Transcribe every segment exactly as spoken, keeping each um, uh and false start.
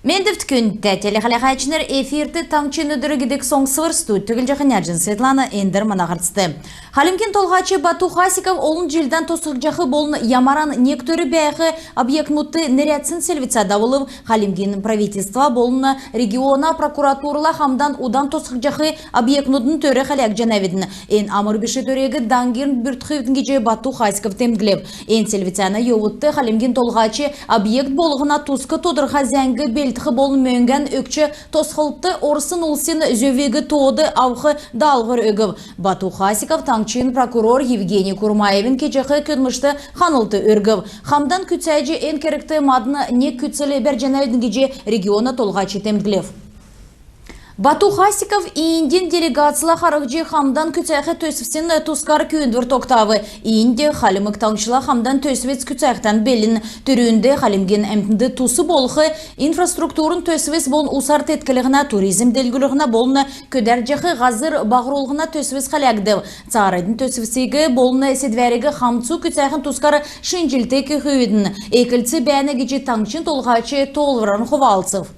Мендвт, күндтә телехәләһәчнр! Эфирт «Таңһчин өдр» гидг соңсвр. Студьд Түглҗәхнә Җин Светлана. Эндр мана һарцд. Хальмгин Толһач Бату Хасиков олн җилдән тосхгдҗах болн ямаран нег төр бәәх объектмудт нерәдсн селвцә давулв. Хальмгин правительства болн региона прокуратурла хамдан удан тосхгдҗах объектмудын төр хәләгдҗәнәвидн. Эн амр биш төриг даңгин бүрткхвидн гиҗ Бату Хасиков темдглв. Эн селвцәнә йовудт Хальмгин Толһач объект болһна туск тодрха зәңг белдх болн мөңгән өгч, тосхлтд орсн улсин зөвиг тоод авх даалһвр өгв. Бату Хасиков таңһчин прокурор Евгений Курмаевин кеҗәх көдлмшт ханлт өргв. Хамдан күцәҗ эн кергт мадн нег күцл бәрҗәнәвидн гиҗ региона толһач темдглв. Бату Хасиков Индин делегацла харһҗ, хамдан күцәх төсвсин тускар күүндвр тогтав. Инд Хальмг Таңһчла хамдан төсвс күцәхдән белн. Терүнд хальмгин әмтнд тус болх инфраструктурн төсвс болн усар тетклһнә, туризм делгрүлһнә болн көдәрҗәх һазр баһрулһна төсвс хәләгдв. Цааранднь төсвсиг болн седвәриг хамцу күцәхин тускар шинҗлт кехвидн. Эклц бәәнә гиҗ таңһчин толһач тоолврарн хувалцв.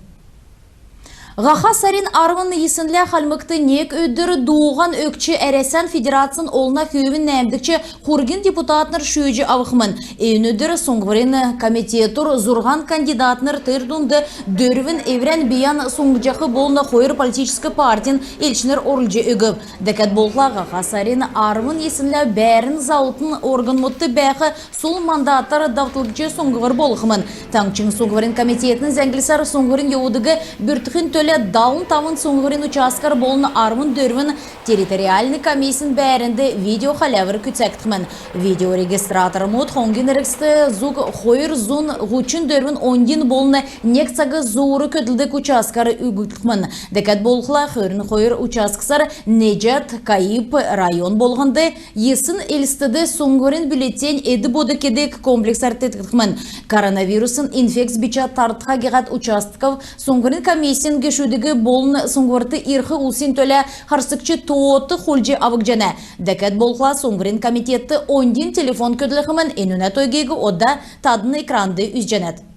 Һаха сарин арвн йиснлә Хальмгт нег өдр дууһан өгч, Әрәсән Федерацин Олна Хүүвин нәәмдгч хургин депутатнр шүүҗ авхмн. Эн өдр суңһврин комитетүр зурһан кандидатнр, тер дунд дөрвн эврән бийән суңһҗах болн хойр политическ партин элчнр орулҗ өгв. Дәкәд болхла һаха сарин арвн йиснлә бәәрн заллтын органмудт бәәх сул мандатар давтлгч суңһвр болхмн. Таңһчин суңһврин комитетин зәңглсәр, суңһврин йовудыг бүрткхин төлә далн тавн суңһврин участкар болн арвн дөрвн территориальн комиссин бәәрнд видеохәләвр күцәгдхмн. Видеорегистратормуд хонгин эргцд зуг хойр зун һучн дөрвн оньдин болн нег цаг зуур көдлдг участкар үгтхмн. Дәкәд болхла хөрн хойр участксар неҗәд, Каип район болһнд, йисн Элстд суңһврин бюллетень эд-бод кедг комплексар теткгдхмн. Коронавирусн инфекц бичә тартха гиһәд участков суңһврин комиссин гешүдиг болн суңһврт ирх улсин төлә харсгч тоот хулдҗ авгдҗана. Дәкәд болхла суңһврин комитетд оньдин телефон көдлхмн. Энүнә тойгиг ода тадн экранд үзҗәнәт.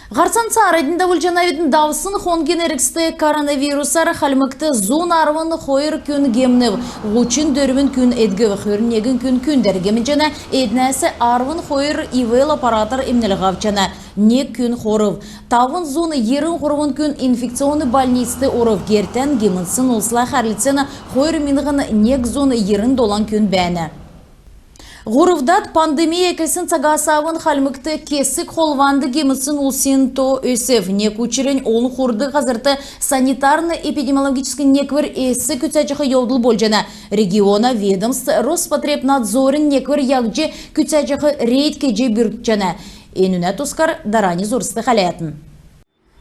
Һарцан цааранднь давулҗанавидн. Давсн хонгин эргцд коронавирусар Хальмгт зун арвн хойр күн гемнв, һучн дөрвн күн эдгв, хөрн негн күн күндәр гемнҗәнә, эднәс арвн хойр ИВЛ аппаратар эмнлһ авчана, нег күн хорв, тавн зун йирн һурвн күн инфекционн больницд орв. Гертән гемнсн улсла хәрлцсн хойр миңһн нег зун йирн долан күн бәәнә. Һурвдад пандемия эклсн цагас авн Хальмгт кесг холванд гемнсн улсин то өсв. Нег учрнь олн хурдг һазрт санитарн-эпидемиологическ неквр эс күцәҗәх йовдл болҗана. Региона ведомств Роспотребнадзорин неквр яһҗ күцәҗәх рейд кеҗ бүрткҗәнә. Энүнә тускар дарани зурст хәләтн.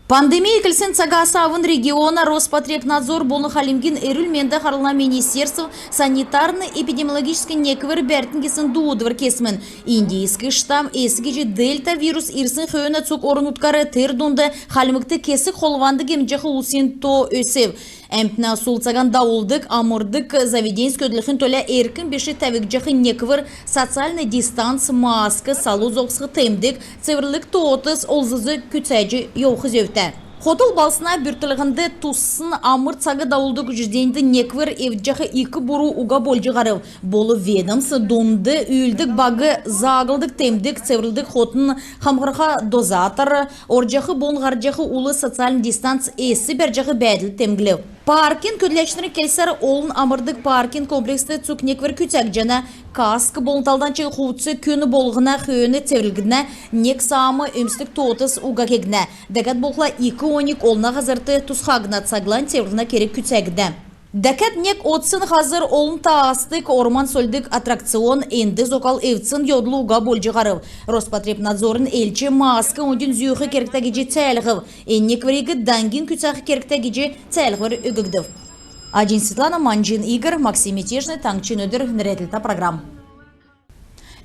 Пандемия эклсн цагас авн региона Роспотребнадзор болн Хальмгин эрүл-менд харлһна министерств санитарн-эпидемиологическ неквр бәртн гисн дуудвр кесмн. Индийск штамм эс гиҗ дельта вирус ирсн хөөнә цуг орн-нутгар, тер дунд Хальмгт кесг холванд гемнҗәх улсин то өсв. Әмтнә сул цаган давулдг, амрдг заведеньс көдлхин төлә эрк биш тәвгдҗәх неквр, социальн дистанц, маск, салу зогсх темдг, цеврлдг тоотс олзлҗ күцәҗ йовх зөвтә. Хотл балһсна бүртклһнд туссн амр цаг давулдг учрежденьд неквр эвдҗәх ик буру уга болҗ һарв. Болв ведомств дунд үүлддг баг, зааглдг темдг, цеврлдг хотн хамхрха дозатор, орҗах болн һарҗах улс социальн дистанц эс бәрҗәх бәәдл темдглв. Паркин көдләчнрин келсәр, олн амрдг паркин комплекст цуг неквр күцәгдҗәнә. Каск болн талдан чигн хувцн күн болһна хөөн цеврлгднә, нег саам өмсдг тоотс уга кегднә. Дәкәд болхла ик оньг олна һазрт тусхагдна, цаглань цеврлһнә керг күцәгднә. Дәкәд нег одсн һазр олн таасдг, орман сольдг аттракцион, энд зокал эвдсн йовдл уга болҗ һарв. Роспотребнадзорин элч маск оньдин зүүх кергтә гиҗ цәәлһв. Эн неквриг даңгин күцәх кергтә гиҗ цәәлһвр өггдв. Аҗин Светлана, Манҗин Игорь, Максим Мятежный, «Таңһчин өдр» нерәдлтә программ.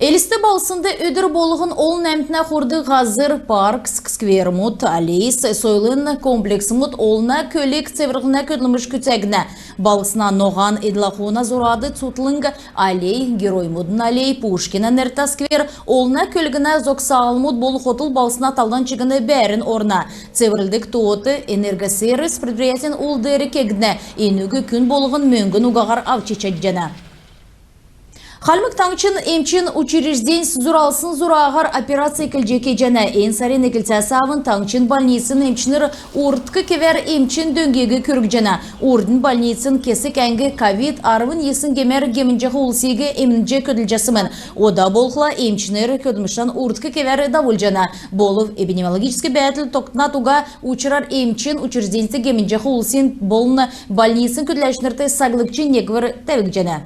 Элст балһснд өдр болһн олн әмтнә хурдг һазр, паркс, сквермүд, аллейс, сойлын комплексмүд олна көлг цеврллһнә көдлмш күцәгднә. Балһсна ноһан эдл-ахуна зурад цутхлң аллей, Героймудын аллей, Пушкина нертә сквер, олна көлгнә зогсалмуд болн хотл балһсна талдан чигн бәәрн орна. Цеврлдг тоот «Энергосервис» предприятин ул деер кегднә. Энүг күн болһн мөңгн угаһар авч чадҗана. Хальмг Таңһчин эмчин учрежденьс зуралсн зураһар операци эклҗ кеҗәнә. Эн сарин эклцәс авн таңһчин больницин эмчнр урдк кевәр эмчин дөңгиг күргҗәнә. Урднь больницин кесг әңг ковид арвн йисн гемәр гемнҗәх улсиг эмнҗ көдлҗәсмн. Ода болхла эмчнр көдлмшән урдк кевәр давулҗана. Болв эпидемиологическ бәәдл тогтнад уга учрар эмчин учрежденьст гемнҗәх улсин болн больницин көдләчнрт саглгч неквр тәвгдҗәнә.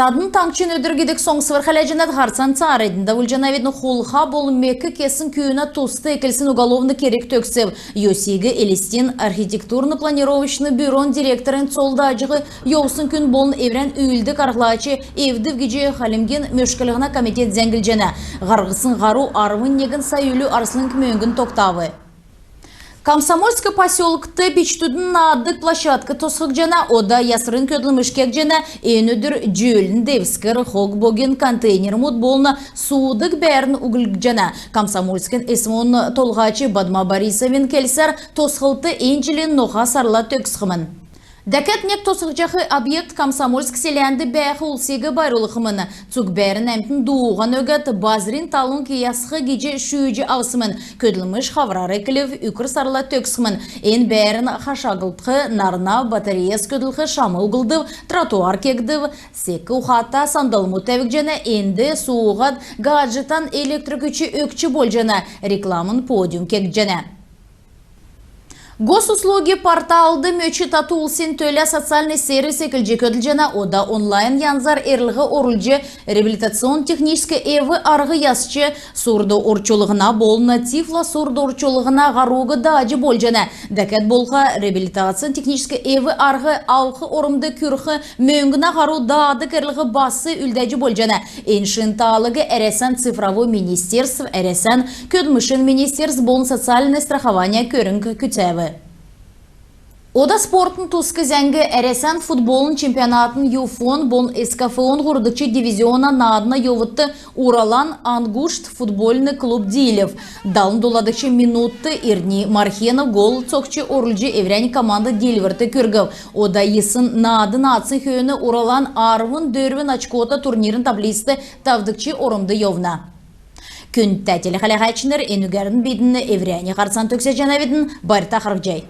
Тадн «Таңһчин өдр» гидг соңсвр хәләҗәнәт. Һарцан цааранднь давулҗанавидн. Хулха болн мек кесн күүнә туст эклсн уголовн керг төгсв. Йосиг Элстин архитектурн-планировочн бюрон директорин цол дааҗ йовсн күн болн эврән үүлддг арһлач эвдв гиҗ Хальмгин мөшклһнә комитет зәңглҗәнә. Һарһсн һару арвн негн сай үлү арслң мөңгн тогтав. Комсомольск поселкд бичкдүдин нааддг площадк тосхгдҗана. Ода ясврин көдлмш кегдҗәнә. Эн өдр җөөлн девскр, хог-богин контейнермүд болн суудг бәәрн углгдҗана. Комсомольскин эс эм о-н толһач Бадма Борисовин келсәр, тосхлт эн җилин ноха сарла төгсхмн. Дәкәд нег тосхгдҗах объект Комсомольск селәнд бәәх улсиг байрлулхмн. Цуг бәәрн әмтн дууһан өгәд, базрин талвң ясх гиҗ шүүҗ авсмн. Көдлмш хаврар эклв, үкр сарла төгсхмн. Эн бәәрн хашаглгдх, нарна батареяс көдлх шам углгдв, тротуар кегдв, сек ухата сандлмуд тәвгдҗәнә. Энд сууһад гаджетан электр күч өгч болҗана. Рекламн подиум кегдҗәнә. Госуслуги порталд мөч тату улсин төлә социальн сервис эклҗ көдлҗәнә. Ода онлайн янзар эрлһ орулҗ, реабилитационн-техническ эв-арһ ясч, сурдоорчулһна болн тифлосурдоорчулһна һаруг дааҗ болҗана. Дәкәд болхла реабилитационн-техническ эв-арһ авх ормд күрх мөңгнә һару даадг эрлһ бас үлдәҗ болҗана. Эн шин таалиг Әрәсән цифровой министерств, Әрәсән көдлмшин министерств болн социальн страхования көрң күцәв. Ода спортын туск зәңг. Әрәсән футболын чемпионатын ЮФО-н болн СКФО-н һурвдгч дивизиона наадна йовудт «Уралан Ангушт» футбольн клуб диилв. Далн доладгч минутд Ирни Мархенов гол цокҗ орулҗ, эврәннь команд диилврт күргв. Ода йисн наад наадсн хөөн «Уралан» арвн дөрвн очкота турнирин таблицд тавдгч ормд йовна. Күндтә телехәләһәчнр, энүгәрн бидн эврәннь һарцан төгсәҗәнәвидн. Байрта харһцхай.